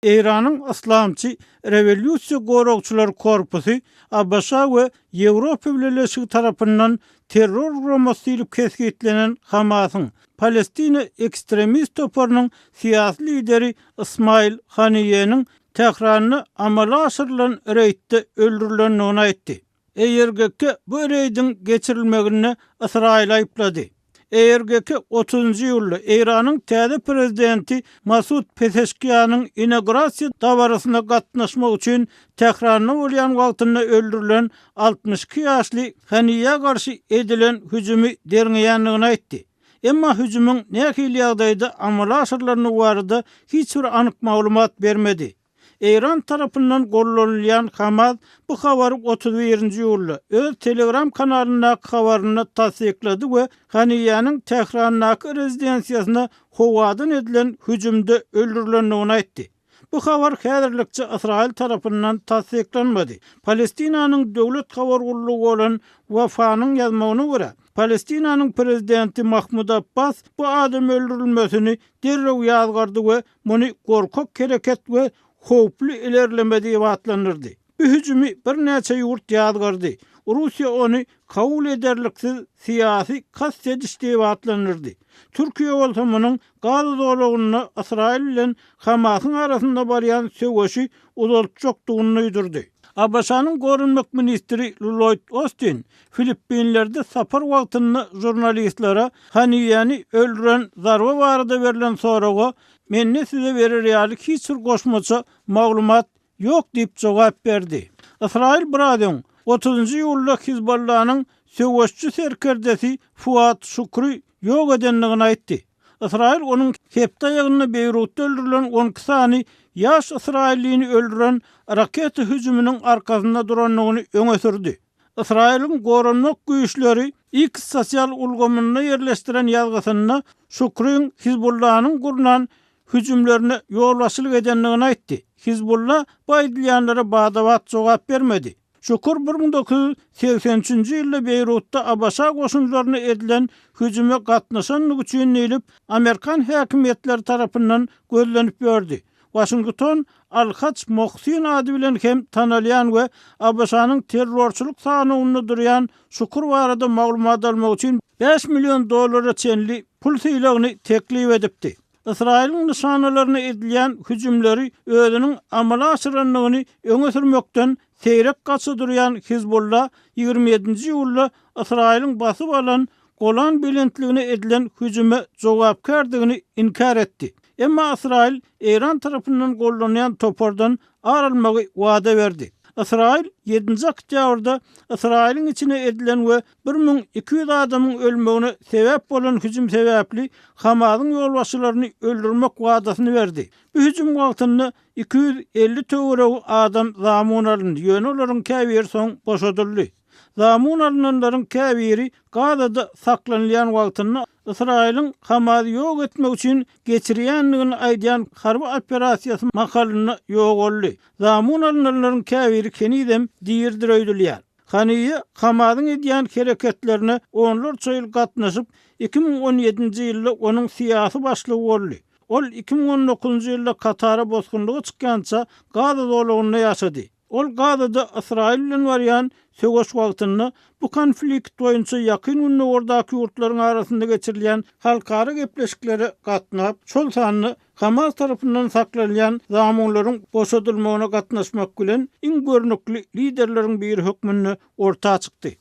Eýranyň Yslamçy Rewolýusiýa goragçylar korpusy ABŞ we Ýewropa Bileleşigi tarapyndan terror guramasy diýlip kesgitlenen Hamasyň Palestina ekstremist toparynyň syýasy lideri Ismail Haniýeniň Tähranda amala aşyrylan reýdde öldürilendigini aýtdy. ERGK bu reýdiň geçirilmeginde Ysraýyly aýyplady. ERGK otuzynjy iýulda Eýranyň täze prezidenti Masud Pezeşkianyň inaugurasiýa dabarasyna gatnaşmak üçin Tähranda bolýan wagtynda öldürilen 62 ýaşly Haniýä garşy edilen hüjümi derňeýändigini aýtdy. Emma hüjümiň nähili ýagdaýda amala aşyrylandygy barada hiç bir anyk maglumat bermedi. Eýran tarapyndan gollanylýan Hamas bu habary 31-nji iýulda öz Telegram kanalyndaky habarynda tassyklady we Haniýäniň Tährandaky rezidensiýasyna howadan edilen hüjümde öldürilendigini aýtdy. Bu habar häzirlikçe Ysraýyl tarapyndan tassyklanmady. Palestinanyň döwlet habar gullugy bolan Wafanyň ýazmagyna görä, Palestinanyň prezidenti Mahmud Abbas bu adam öldürilmesini derrew ýazgardy we Muny gorkak hereket we howply ilerleme diýip atlandyrdy. Bu hüjümi birnäçe ýurt ýazgardy. Russiýa ony kabul ederliksiz syýasy kast ediş diýip atlandyrdy. Türkiýe bolsa munuň Gaza zolagynda Ysraýyl bilen Hamasyň arasynda barýan söweşi uzaltjakdygyny duýdurdy. ABŞ-nyň goranmak ministri Lloýd Ostin Filippinlerde sapar wagtynda žurnalistlere Haniýeni öldüren zarba barada berlen soraga Mende size berer ýaly hiç bir goşmaça maglumat ýok diýip jogap berdi. Ysraýyl biraz öň, otuzynjy iýulda Hizbollanyň söweşçi serkerdesi Fuad Şukry ýok edendigini aýtdy. Ysraýyl onuň hepde aýagynda Beýrutda öldürilen 12 sany ýaş ysraýyllyny öldüren raketa hüjüminiň arkasynda durandygyny öňe sürdi. Ysraýylyň Goranmak güýçleri X sosial ulgamynda ýerleşdiren ýazgysynda Şukryň Hizbullanyň gurnan hüjümlerine ýolbaşçylyk edendigini aýtdy. Hizbulla bu aýdylýanlara bada-bat jogap bermedi. Şukur 1983-nji ýylda Beýrutda ABŞ goşunlaryna edilen hüjüme gatnaşandygy üçin diýlip, amerikan häkimiýetleri tarapyndan gözlenip ýördi. Waşington Al-Haj Mohsin ady bilen hem tanalýan we ABŞ-nyň terrorçylyk sanawynda durýan Şukur barada maglumat almak üçin 5 million dollara çenli pul sylagyny teklip edipdi. Ysraýylyň nyşanalaryna edilýän hüjümleri özüniň amala aşyrandygyny öňe sürmekden seýrek gaça durýan Hizbulla 27-nji iýulda Ysraýylyň basyp alan Golan belentligine edilen hüjüme jogapkärdigini inkär etdi. Emma Ysraýyl Eýran tarapyndan gollanýan topardan ar almagy wada berdi. Ysraýyl ýedinji oktýabrda Ysraýylyň içine edilen we 1200 adamyň ölmegine sebäp bolan hüjüm sebäpli Hamasyň ýolbaşçylaryny öldürmek wadasyny berdi. Bu hüjüm wagtynda 250 töweregi adam zamun alyndy, ýöne olaryň käbiri soň boşadyldy. Zamun alynanlaryň käbiri Gazada saklanylýan wagtynda Ysraýylyň Hamazy ýok etmek üçin geçirýändigini aýdýan harby operasiýasy mahalynda ýogaldy. Zamun alynanlaryň käbiri henizem diridir öýdülýär. Haniýe Hamazyň edýän hereketlerine onlarça ýyl gatnaşyp, 2017-nji ýylda onuň syýasy başlygy boldy. Ol 2019-njy ýylda Katara bosgunlyga çykýança Gaza zolagynda ýaşady. Ol Gazada Ysraýyl bilen barýan söweş wagtynda bu konflikt boýunça Ýakyn Gündogardaky ýurtlaryň arasynda geçirilýän halkara gepleşiklere gatnap, şol sanda Hamas tarapyndan saklanylýan zamunlaryň boşadylmagyna gatnaşmak bilen iň görnükli liderleriň biri hökmünde orta çykdy.